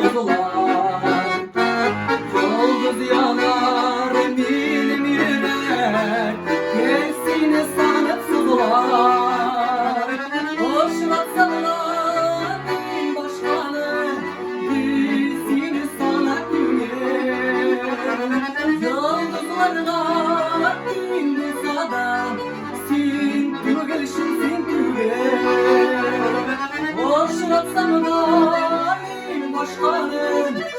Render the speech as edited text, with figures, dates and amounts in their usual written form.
Йолдызлар. Йолдыз янар минем йөрәк, Гел сине сагынып сызлар. Очратсам да мин башканы, Гел сине сана күңел. Йолдызларга тиң булса да, Син түгел шул, син түгел. Очратсам да мин башканы.